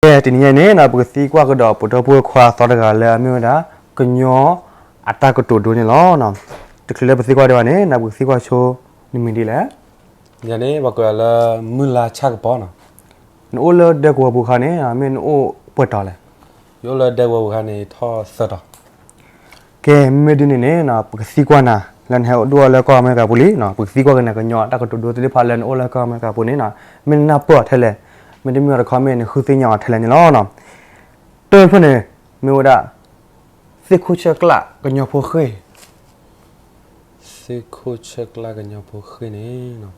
ကဲ တနံၤညါအံၤန့ၣ်နီၤ ပကသံကွၢ်ကဒီး ပဒီပုၢ်ဝဲၢ်ခွါသီတဂၤလၢအမ့ၢ်ဝဲဒၣ် ကညီအတၢ်ကတိၤဒိန့ၣ်လီၤ. တချုးလၢပသံကွၢ်ဒံးဘၣ်န့ၣ်နီၤ ပကသံကွၢ်ဆိ နမံၤဒ်လဲၣ်. ယၤန့ၣ် ပှၤကိးယၤလၢ မုၢ်လါဆၣ်ကပီၤနီၤ. နအိၣ်လၢဒဲကဝီၤပူၤခါန့ၣ် မ့ၢ်နအိၣ်ပှဲၤတီၤလဲၣ်. ယအိၣ်လၢဒဲကဝီၤပူၤခါန့ၣ် ထီၣ်သၢတီၤ. ကဲ မ့ၢ်ဒ်န့ၣ်န့ၣ်နီၤ ပကသံကွၢ်နၤ လၢနဟဲဒိၣ်ထီၣ်လၢကီၢ်အမဲရကၤပူၤလံနီၤ ပကသံကွၢ်က့ၤနၤ ကညီတၢ်ကတိၤဒိသ့ၣ်တဖၣ်လၢနအိၣ်လၢကီၢ်အမဲရကၤပူၤန့ၣ်နီၤ မ့ၢ်နနၢ်ပၢၢ်အီၤထဲလဲၣ်, မ့တမ့ၢ်အီၤတခီမ့ၢ် နဃုသ့ၣ်ညါအီၤထဲလဲၣ်န့ၣ်လီၤ. တၢၢ်ဖျၢၣ်န့ၣ် မ့ၢ်ဝဲဒၣ် သ့ၣ်ခိၣ်ဆၢကျးကညီဖိဃ့ၢ် သ့ၣ်ခိၣ်ဆၢကျးကညီဖိဃ့ၢ်န့ၣ်နီၤ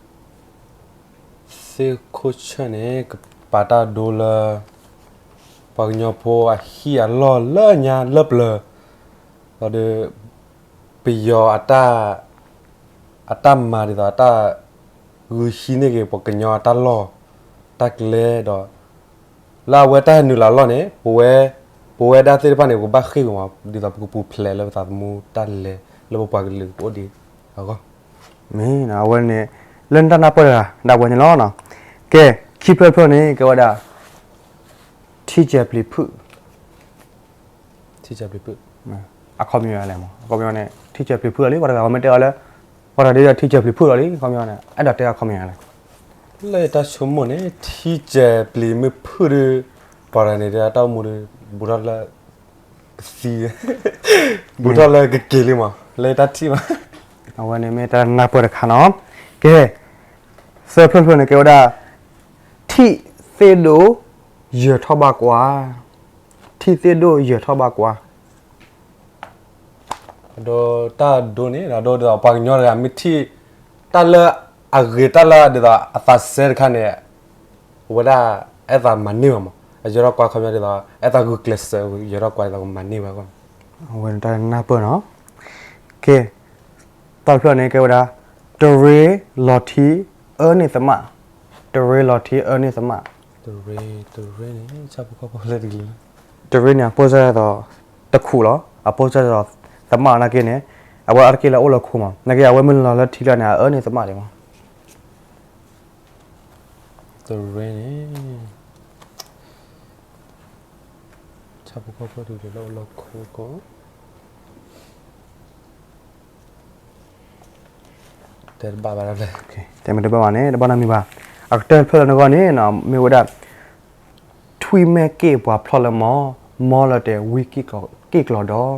သ့ၣ်ခိၣ်ဆၢန့ၣ် ကပာ်တၢ်ဒိလၢ ပှၤကညီဖိအဟံၣ်အလီၢ်လၢညါလၢပျၢၤ ဒီး ပယီၤအတၢ် အတၢ်မၤဒ်သိးအတၢ် ဂုာ်ဟံးန့ၢ်က့ၤပှၤကညီအတၢ်လီၢ် တၢ်ကျဲဒီး လၢအဝဲတၢ်နုာ်လီၤအလီၢ်န့ၣ် ပဝဲ ပဝဲဒၣ်သ့ၣ်တဖၣ်န့ၣ် ပကဘၣ်ဃ့ၢ်ပူၤမး ဒ်သိးပကပူၤဖျဲးလၢပသးသမူတၢ်လဲၤလၢပပှၤကလုာ်ကအိၣ်ဒံးအဂီၢ် မ့ၢ်နီၤ အဝဲန့ၣ် လၢနတၢ်နၢ်ပၢၢ်တဂၤ ဒၣ်ဝဲန့ၣ်လီၤ. ကဲ ခံဖျၢၣ်တဖျၢၣ်န့ၣ် ကဲဝဲဒၣ် ထံကၢၤပျံၤဖုၣ် ထံကၢၤပျံၤဖုၣ် အခီပညီလဲၣ်မး အခီပညီန့ၣ် ထံကၢၤပျံၤဖုၣ်လီၤလံ ပှၤတဂၤပှၤမ့ၢ်တဲအီၤလၢ ပှၤတဂၤဒ်ထံကၢၤပျံၤဖုၣ်လီၤလံ အခီပညီန့ၣ် အဲၣ်ဒိးတဲအခီပညီလဲၣ်. လၢယတၢ်ဆိကမိၣ်န့ၣ် ထံကၢၤပျံၤမ့ၢ်ဖုၣ်ဒီး ပှၤတဂၤန့ၣ်ဒီးတၢ်အိၣ်မူဒီး ဘူးထီၣ်လၢ ကသံ ဘူးထီၣ်လၢကက့ၤလံမး လၢယတၢ်ထံၣ်မး အဝဲန့ၣ်မ့ၢ်တၢ်နၢ်ပၢၢ်တခါနီၤ. ကဲ သၢဖျၢၣ်တဖျၢၣ်န့ၣ် ကဲဝဲဒၣ် ထံၣ်သ့ၣ်ဒိၣ် ယၢၤထီၣ်ဘၣ်ကွၢ် ထံၣ်သ့ၣ်ဒိၣ်ယၢၤထီၣ်ဘၣ်ကွၢ် အဒိ တၢ်ဒိန့ၣ် အဒိဒ်သိးပှၤကညီတဂၤမ့ၢ်ထံၣ် တၢ်လၢအဂ့ၤတၢ်လၢဒ်သိးအသးစဲတခါန့ၣ် အဝဲဒၣ်အဲၣ်သးမၤန့ၢ်ဘၣ်မး အယၢၤထီၣ်ကွၢ်ခီပညီဒ်သိး အဲၣ်သးဂုာ်ကျဲးစၢး ယၢၤထီၣ်ကွၢ်ဒ်သိးကမၤန့ၢ်ဘၣ်အဂီၢ် အဝဲန့ၣ်တၢ်နၢ်ပၢၢ်နီၤ. ကဲ တၢ်တဖျၢၣ်န့ၣ် ကဲဝဲဒၣ် တရ့လီၤထံအၢန့ၢ်သမၣ် တရ့လီၤထံအၢန့ၢ်သမၣ် တရ့ တရ့န့ၣ် ဆၣ်ဖိကီၢ်ဖိလၢတကလုာ်လီၤ. တရ့န့ၣ် အပိၢ်စၢ်ဒ်သိး တခူးလီၤ. အပိၢ်စၢ်ဒ်သိး သမၣ်လီၤနာ်က့န့ၣ် အဝဲအါတက့ၢ်လၢအအိၣ်လၢခိမး နာ်က့အဝဲမ့ၢ်လီၤလၢထံလၢန့ၣ် အအၢန့ၢ်သမၣ်ဒံးမး တရ့န့ၣ် ဆၣ်ဖိကီၢ်ဖိတကလုာ်လၢအိၣ်လၢခိကီၢ် တဲတဘၣ်ဘၣ်ဒၣ်လဲၣ် တဲမ့ၢ်တဘၣ်ဘၣ်န့ၣ် တဘၣ်နီတမံၤဘၣ်. အကတၢၢ်တဖျၢၣ်လၢနဂီၢ်န့ၣ် မ့ၢ်ဝဲဒၣ် ထွံၣ်မဲၢ်က့ၣ်ပှၤဖျီၣ်လၢမီၢ် မီၢ်လီၤတဲာ်ဝံက့ၣ်ကျီၤဒီး ထွံၣ်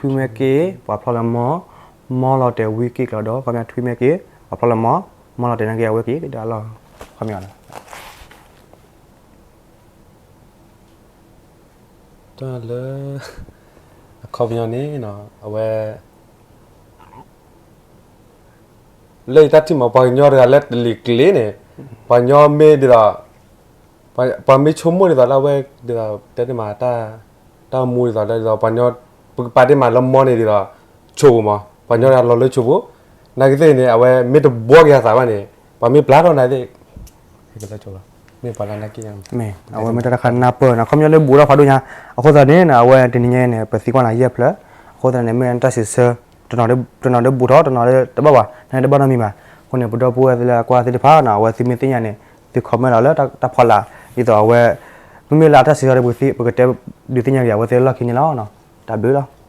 မဲၢ်က့ၣ်ပှၤဖျီၣ်လၢမီၢ် မီၢ်လီၤတဲာ်ဝံက့ၣ်ကျီၤဒီး ခီပညီထွံၣ်မဲၢ်က့ၣ် ပှၤဖျီၣ်လၢမီၢ် မီၢ်လီၤတဲာ်နာ်က့အဝဲက့ၤဒၣ်လီၤ ခီပညီန့ၣ် တၢ်လၢ အခီပညီန့ၣ် အဝဲ လၢယတၢ်ထံၣ်မး ပှၤကညီတဂၤလၢတလံၤကျ့န့ၣ် ပှၤကညီမ့ၢ်ဒ်သိး ပှၤမ့ၢ်ဆိကမိၣ်ဒ်သိးလၢအဝဲ ဒ်သိးတဲန့ၣ်မး တၢ်အိၣ်မူဒ်သိးလၢဒ်သိးပှၤကညီ ပကပာ်တ့ၢ်မးလၢမီၢ်န့ၣ်ဒ်သိး ဆိးပူၤမး ပှၤကညီတဂၤလီၤလၢဆိးပူၤ နာ်က့သ့ၣ်န့ၣ် အဝဲမ့ၢ်တဘှီက့ၤအသးဘၣ်န့ၣ် ပှၤမ့ၢ်ပျၢ်ထီၣ်နာ်သ့ၣ် မ့ၢ်ပှၤလၢနာ်က့ အဝဲမ့ၢ်တၢ်တခါနၢ်ပၢၢ်နီၤ ခီပညီလၢဘူးထီၣ်ဖးဒိၣ်ညါ အဃိသတးန့ၣ် အဝဲတနံၤညါအံၤန့ၣ် ပသံကွၢ်နၤယဲၢ်ဖျၢၣ် အဃိသတးန့ၣ် မ့ၢ်တၢ်စံးဆၢ တနီၤဒၣ်ဘူးထီၣ် တနီၤဒၣ်တဘၣ်ဘၣ် နတဘၣ်နီတမံၤဘၣ် အဃိန့ၣ် ပဒီပုၢ်ဝဲၢ်လၢအကွၢ်သ့ၣ်တဖၣ်နီၤ အဝဲသုမ့ၢ်သ့ၣ်ညါန့ၣ် သု comment လီၤလၢတၢ်ဖီလာ် ဒ်သိးအဝဲ မ့မ့ၢ်လၢအတၢ်စံးဆၢဒီး ပကတဲဒုးသ့ၣ်ညါက့ၤ အဝဲသ့ၣ်လီၢ်ခံန့ၣ်လီၤ. တၢ်ဘျုးလီၤ.